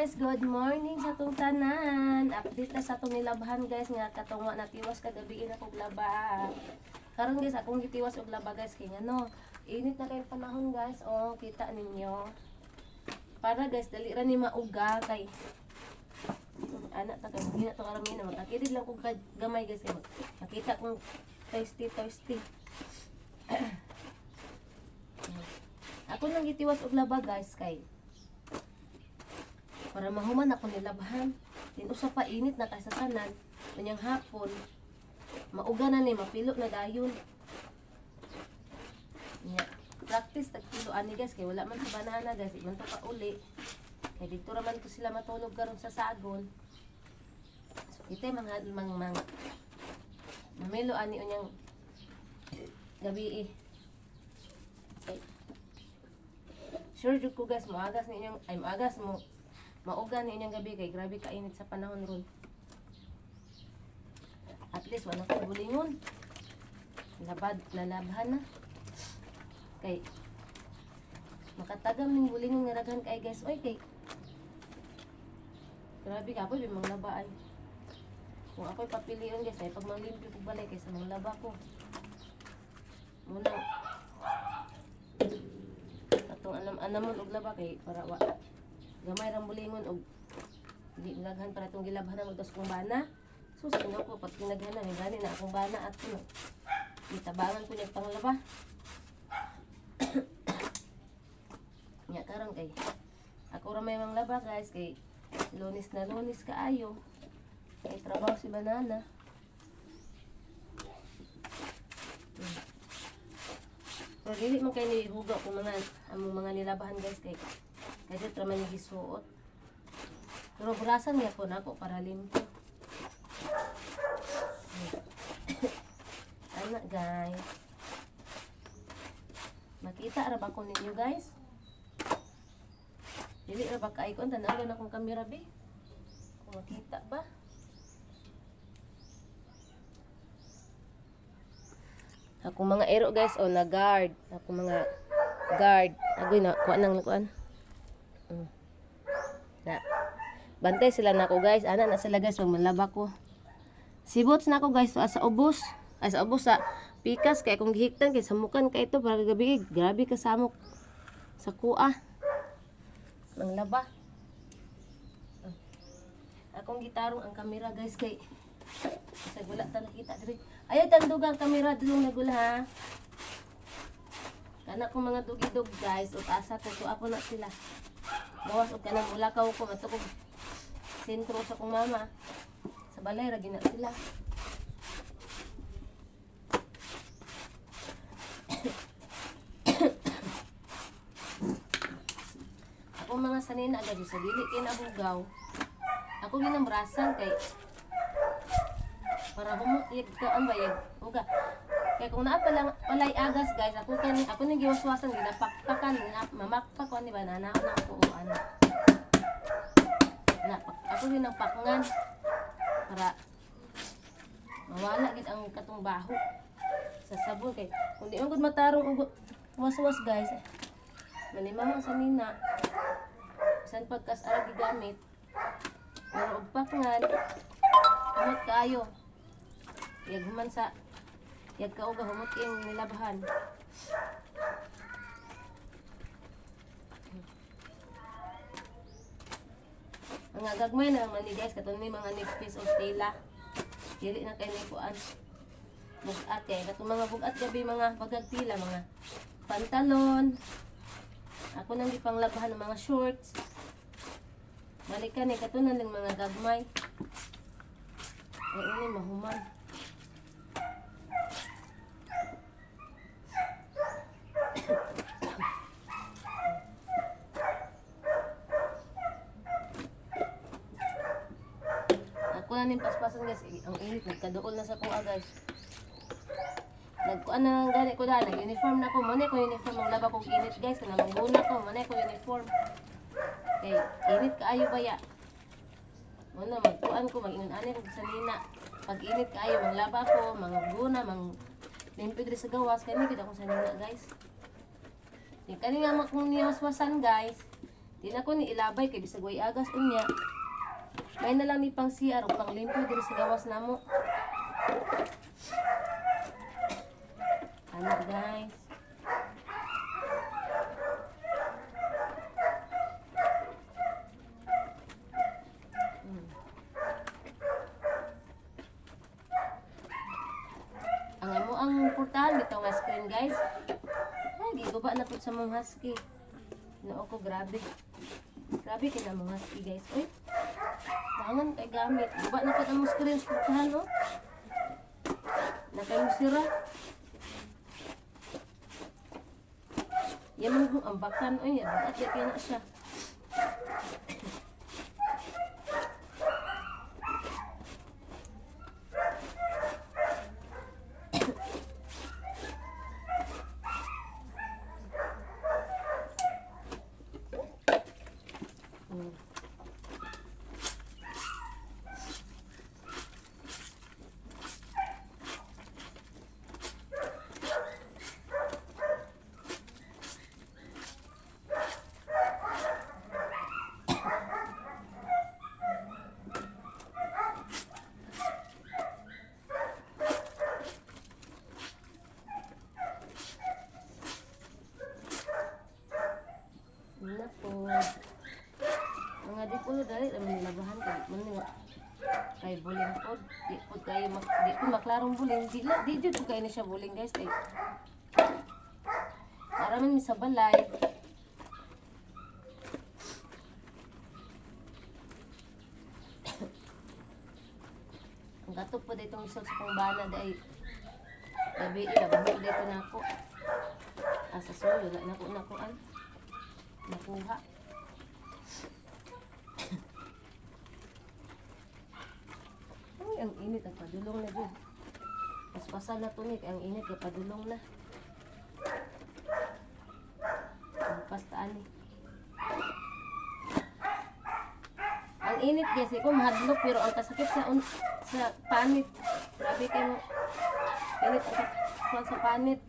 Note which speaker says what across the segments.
Speaker 1: Guys, good morning sa atong tanan. Update na sa atong nilabhan, guys, nga katong wa natiwas kagabi na kog laba. Karon, guys, akong gitiwas og laba, guys, kay ngano, init na kay panahon, guys. Oh, kita ninyo. Para, guys, dali ra ni mauga kay ana ta kay gina to karami na magkakirid lang kog gamay, guys, kay makita kong thirsty thirsty. Ako nang gitiwas og laba, guys, kay para mahuman ako nilabhan. Din usa pa, init na kay sa tanan. Unyang hapon, mauga na ni, mapilo na dayon. Nya, practice tagpilo ani, guys, kay wala man sa banana, guys, di man to kauli. Kay dito ra man to sila matulog karon sa sagol. So kita mga mang mang mamilo ani unyang gabi eh. Kay sure jud ko, guys, moagas ninyong ay moagas mo mauga ni inyong gabi kay grabe kainit sa panahon ron. At least wala ko bulingon. Labad, lalabhan na. Kay makatagam ning bulingon nga daghan kay, guys. Oy, kay grabe ka po mga laba ay. Kung ako'y papilion, guys, ay pag manglimpyo ko balay kaysa mga laba ko. Muna atong anam-anamon og laba kay para wa gamay rang bulingon og di laghan para itong gilabhan na magdas kong bana. So sa inyo ko pag tinaghan na may gani na akong bana at ano gitabangan ko niya panglaba. Nya karon kay ako ra may manglaba, guys, kay Lunes na Lunes kaayo. Kay trabaho si banana. Pero dili man kay ni hugaw kung mga among mga nilabahan, guys, kay kasi tra man ni gisuot. Pero burasan nga po nako para limpyo. Ana, guys. Makita ra ba ko ninyo, guys? Dili ra ba kay kon tan-aw na akong kamera bi? Kung makita ba? Akong mga ero, guys, o na guard. Akong mga guard. Agoy na kuan nang kuan. Na. Bantay sila nako, guys. Ana na sila, guys, pag malaba ko. Sibots na ako, guys, sa ubos. Ay, sa ubos, sa pikas kay akong gihiktan kay samukan kay ito para gabi, grabe ka samok sa kuha. Manglaba. Akong gitarong ang kamera, guys, kay sa wala ta nakita diri. Ayaw tanduga ang kamera dulong nagula ha. Kana ko mga dugidog, guys, ug asa ko to ako na sila. Gawas og kanang mulakaw ko mato ko sentro sa kong mama. Sa balay ra gina sila. Ako mga sanina agad sa dili kay nahugaw. Ako ginambrasan kay para humot yag ka ang bayag uga. Kay kung naa pa lang walay agas, guys, ako kani ako ning giwaswasan, ginapakpakan, mamakpak ko ni ba na na ako o ano. Na ako ginapakngan para mawala gid ang katong baho sa sabon kay kung di man gud matarong og waswas, guys, manimang ang sanina bisan pagkas ara gigamit, pero og pakngan humot kaayo yag human sa yag kauga humot kayong nilabhan. Ang gagmay na man ni, guys, katong ni mga nipis o tela, dili na kay ni kuan bugat kay katong mga bugat gabi, mga bagag tela, mga pantalon, ako nang gipanglabahan ng mga shorts. Balikan ni katunan lang mga gagmay. Ay ini mahuman. Ako na ning paspasan, guys. Eh, ang init nagkaduol na sa kuha, guys. Nagkuan na lang gani ko dahil nag-uniform na ko. Mo na ko uniform ang laba kong init, guys. Kanang mangguna ko, mo na ko uniform. Kay init kaayo baya. Mo na magkuan ko, mag-ingon ani ko sa nina. Pag init kaayo manglaba ko, mangguna, mang limpyo diri sa gawas kay gid akong sanina, guys. Di kani nga kung niwaswasan, guys. Di na ko ni ilabay kay bisag way agas unya. May na lang ni pang CR o pang limpyo diri sa gawas namo. Ano, guys? Ang amo ang portal nito nga screen, guys. Ay, giguba na po sa mong husky. Noo ko, grabe. Grabe kay na mong husky, guys. Uy. Tangan kay gamit. Guba na po ang mong screen sa portahan, no? Nakay mo sira. Yan mo ang bakan oy, at kay na siya. Nako. Mga di po dali naman nilabahan kay man ni kay buling pod. Di pod kayo mak di po maklarong buling. Di la di jud po kayo ni siya buling, guys, kay para man mi sa balay. Ang katong po ditong isod sa kong bana dai. Gabi ilabahan po dito na ako. Asa solo wala na ko nakuan. Nakuha. Ay, ang init. Ang padulong na jud. Paspasan na to ni. Ang init. Kay padulong na. Ang pastaan ni. Ang init, guys. Ko mahadlok pero ang kasakit sa panit. Grabe kayo. Init ang kuwan sa panit.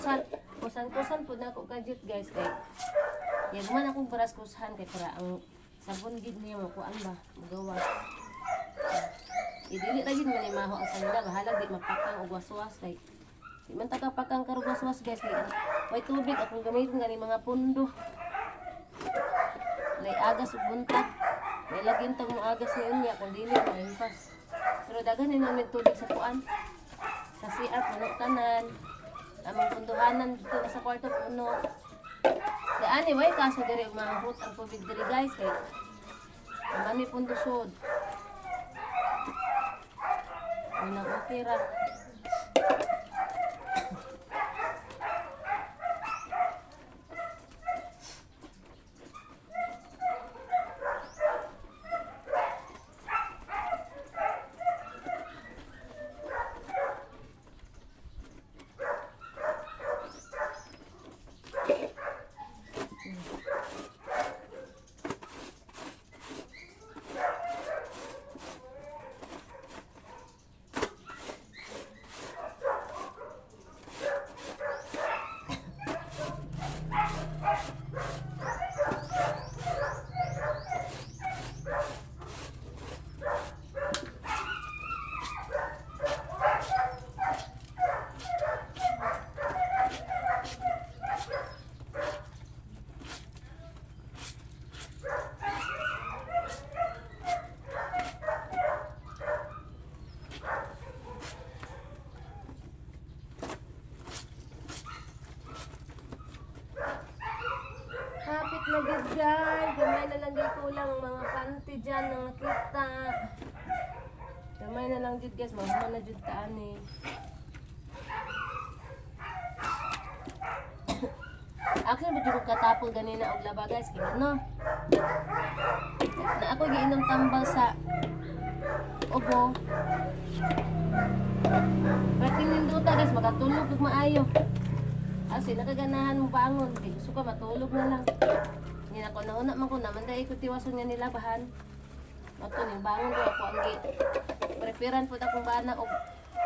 Speaker 1: Kusan, kusan, kusan po na ako kadyot, guys, kay yag man akong baras kusahan kay para ang sabon gid niya mo kuan ba magawa. Idili ra gid man imaho ang sanda, bahala di mapakang og waswas kay di man ta kapakang karong waswas, guys, kay way tubig akong gamitin gani mga pundo. Lay agas ug buntag. May lagin tag mo agas ni unya kung dili mahimpas. Pero daghan ni namin tubig sa kuan. Sa CR puno tanan. Among punduhanan dito na sa kwarto puno. Kaya anyway, kaso diri mahut ang tubig diri, guys, kay naman may pundo sud. Unang okay ra. Hapit na gid, guys. Gamay na lang gid kulang mga panty dyan na nakita. Gamay na lang jud, guys, mahuman na jud ta ani. Actually, ba jud ko katapol ganina og laba, guys, kay ano? Na ako giinom tambal sa ubo. Perting nindota, guys, makatulog ug maayo. Kasi nakaganahan mo bangon, kay gusto ka matulog na lang. Hindi na ko nauna man ko naman dahil ko tiwason nga nilabahan. Ato ning bangon ko ako ang gi preparan pud akong bana og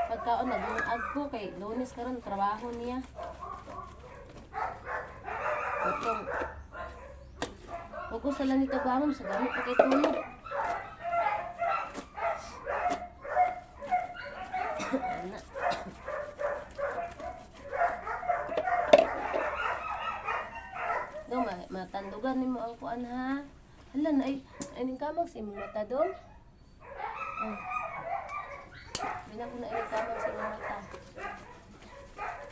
Speaker 1: pagkaon, nagungag ko kay Lunes karon trabaho niya. Utong. Huwag sa lang nito bangon sa gamit pa kay tulog. Ana. Dong, matandugan nimo ang kuan ha. Hala na ay ay ning kamang sa imong mata dong. Oh. Mina ko na ining kamang sa imong mata.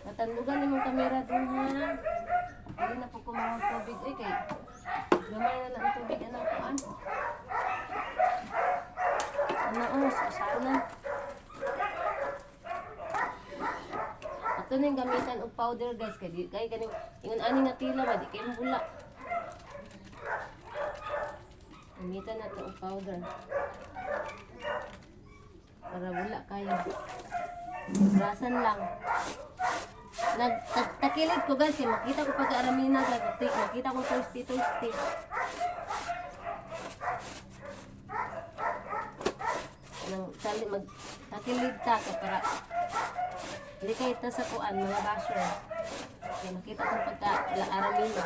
Speaker 1: Matandugan nimong kamera dong ha. Dili na po ko mga tubig ay kay gamay na lang ang tubig anang kuan. Ana oh, sa na. Ato ning gamitan og powder, guys, kay di kay kaning ingon ani nga tila ba di kay bula. Gamitan nato og powder. Para bula kayo. Brasan lang. Nagtakilid ko, guys, kay makita ko pag aramina guys, makita ko thirsty thirsty. Nang tali mag takilid ta kay para hindi kayo ta sa kuan mga basher. Kaya makita kong pagka la aramina.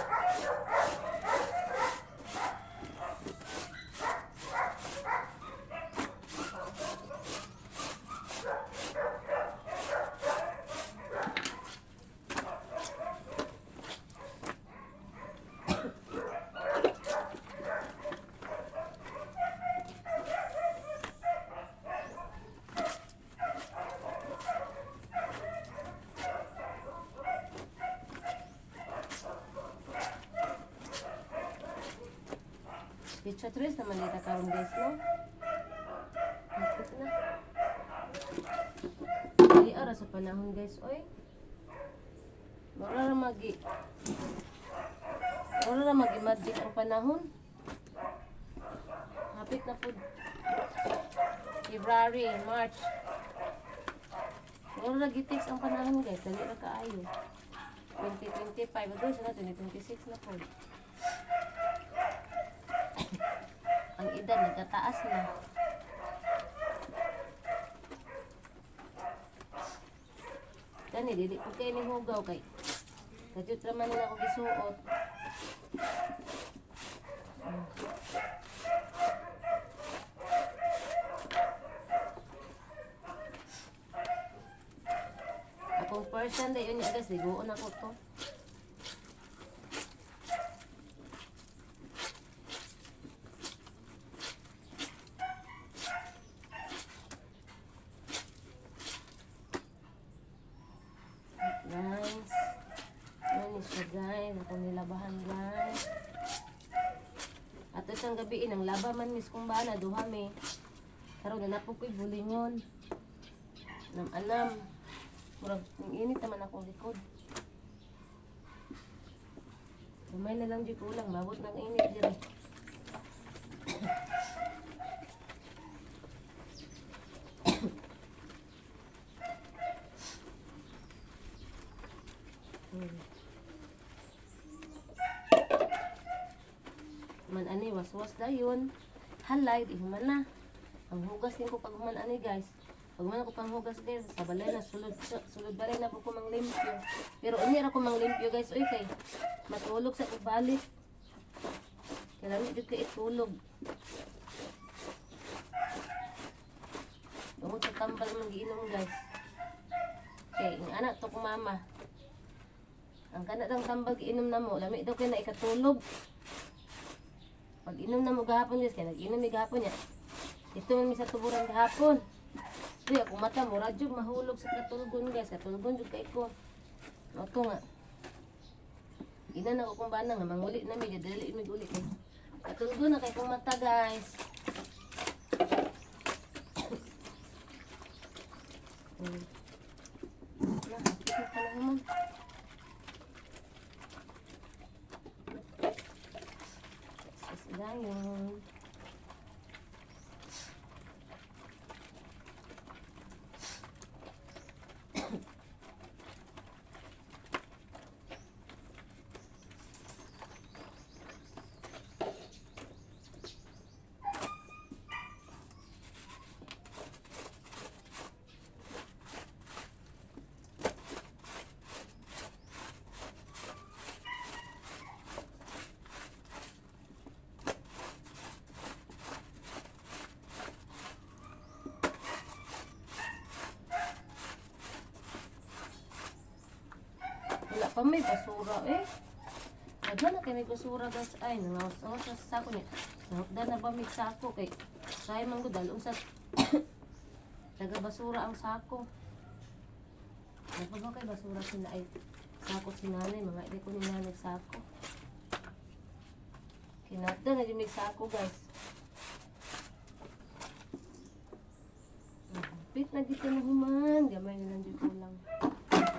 Speaker 1: Pizza tres naman dito karon, guys, no? Hapit na. Di ara sa panahon, guys, oy. Mura ra magi. Mura ra magi magic ang panahon. Hapit na pud. February, March. Mura ra gitext ang panahon, guys, dali ra kaayo. 2025, guys, na 2026 na pud. Ang edad nagkataas na. Gani dili ko kay ni hugaw kay kadyot ra man nila ako gisuot. Akong person dayon niya, guys, liguon ako to. Guys. Yan siya, guys. Akong nilabahan, guys. Ato siyang gabi, ang laba man mis kung bana, duha mi. Karon na napo ko'y bulingon. Nam anam. Murag ning init naman akong likod. Gamay na lang jud kulang, mabot ng init diri. Man ani waswas dayon. Halay di human na. Ang hugas din ko pag human ani, guys. Pag human ako panghugas, guys, sa balay na sulod sulod balay na po ko manglimpyo. Pero unya ra ko manglimpyo, guys, oy kay matulog sa ibalik. Kailangan jud kay itulog. Tungod sa tambal man giinom, guys. Kay ang anak to ko mama. Ang kana tang tambal giinom na mo, lami daw kay na ikatulog. Pag inom na mo gahapon, guys, kay nag-inom mi gahapon niya. Ito man mi sa tuburan gahapon. Uy, akong mata mo radyo mahulog sa katulgon, guys, katulgon jud kay ko. Oto nga. Ina na ko kung bana nga manguli na mi dali mi uli kay. Katulgon na kay kong mata, guys. Kaon. Wala pa may basura eh. Daghan na kay may basura, guys. Ay, nangawas sa sako niya. Nangutdan na ba may sako kay say man gud dalon sa taga basura ang sako. Wala pa ba kay basura sila ay sako si nanay, mga hindi ko ni nanay sako. Kinatda na din may sako, guys. Pit na dito na human. Gamay na lang dito lang.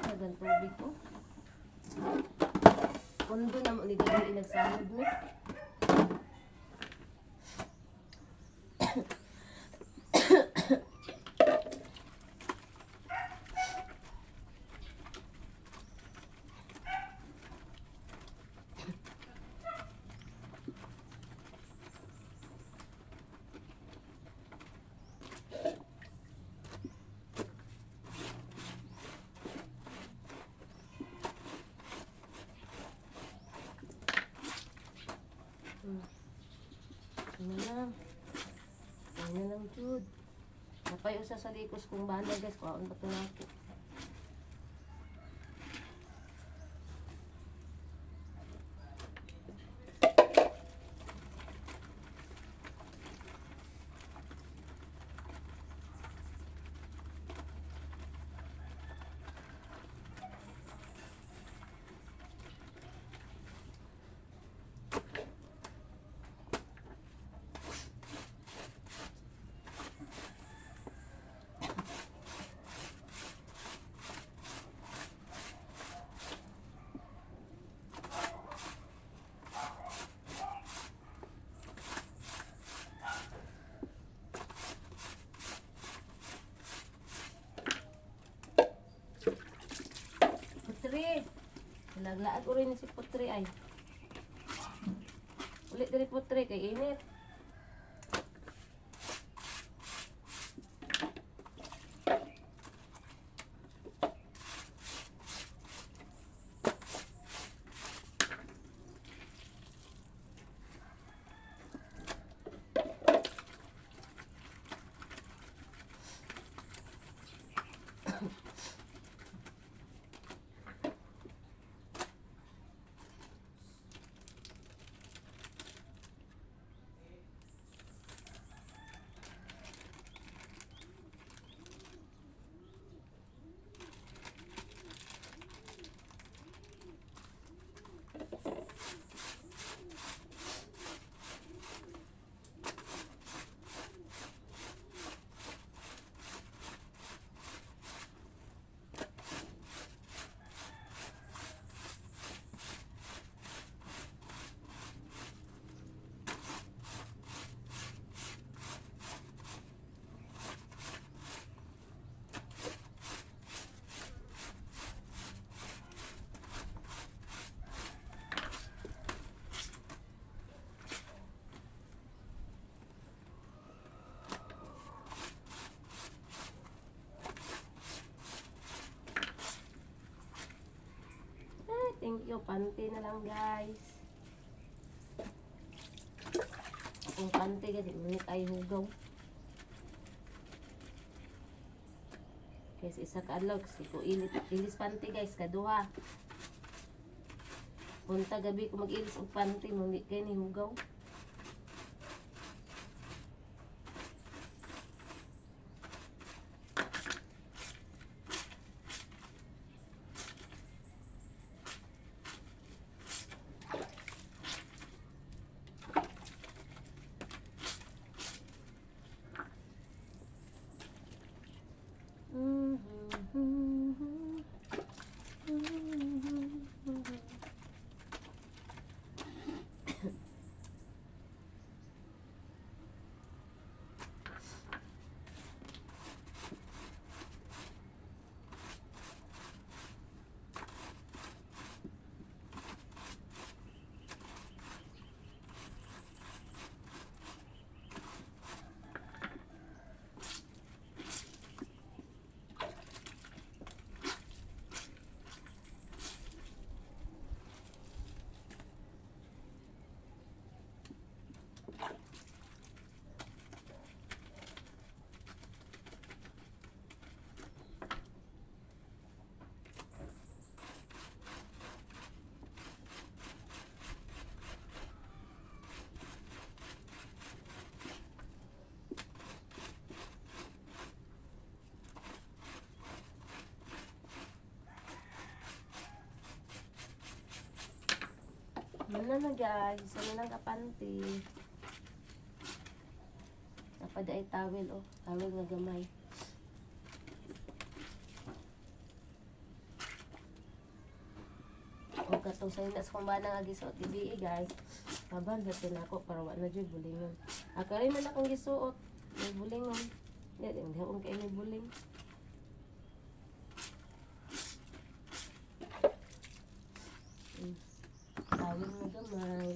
Speaker 1: Dagan tubig ko. Pondo na mo ni gabi nagsanod mi. Ano na lang. Ano na lang, Jude. Napay usa sa likos kong bana, guys. Kuhaon ba ito natin? Putri. Naglaag ko rin si Putri ay. Ulit diri, Putri, kay init. Ay, thank you. Pante na lang, guys. Akong pante kasi ngunit ay hugaw. Kasi isa ka adlaw kasi ko ilit ilis pante, guys, kaduha. Punta gabi ko mag-ilis og pante mo di kay ni hugaw. Ano na, guys, isa na lang ka panty. Napada ay towel oh, towel nga gamay. O katong sa inas kung ba nga gisuot gabi eh, guys. Kaban sa tinako para wa na jud bulingon. Akari man akong gisuot, may bulingon. Di di akong kay may buling. Tawag na gamay.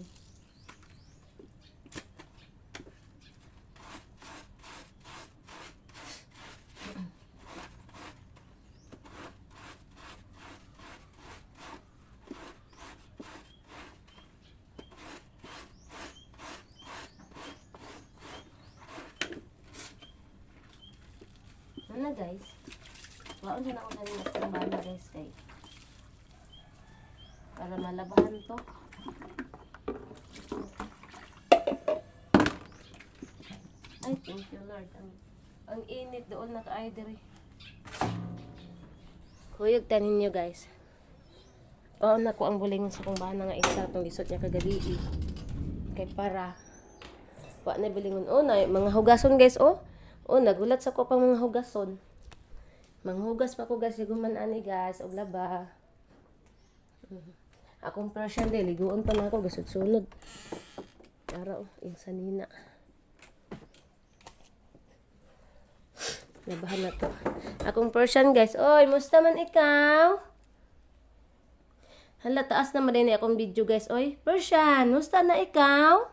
Speaker 1: Ano na, guys? Waon na ako kanina sa bana, guys, kay para malabahan to. Ay, thank you, Lord. Ang init doon na kaay diri. Kuyog tanin nyo, guys. Oo na ko ang bulingon sa kong bana nga isa itong lisod niya kagabi eh. Kay para wa na bilingon. Oh, na mga hugason, guys, oh. Oh, nagulat sa ko pang mga hugason. Manghugas pa ko, guys, guman ani, guys, og laba. Akong Persian day, liguon pa na ako gasud-sunod. Ara oh, yung sanina. Labahan na to. Akong Persian, guys. Oy, musta man ikaw? Hala, taas naman din akong video, guys. Oy, Persian, musta na ikaw?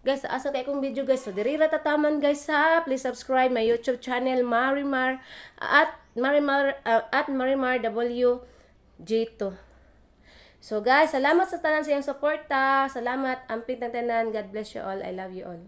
Speaker 1: Guys, asa kay akong video, guys. So diri ra tataman, guys, ha. Please subscribe my YouTube channel Marimar at Marimar at Marimar WG2. So guys, salamat sa tanan sa iyong suporta. Salamat. Amping tanan. God bless you all. I love you all.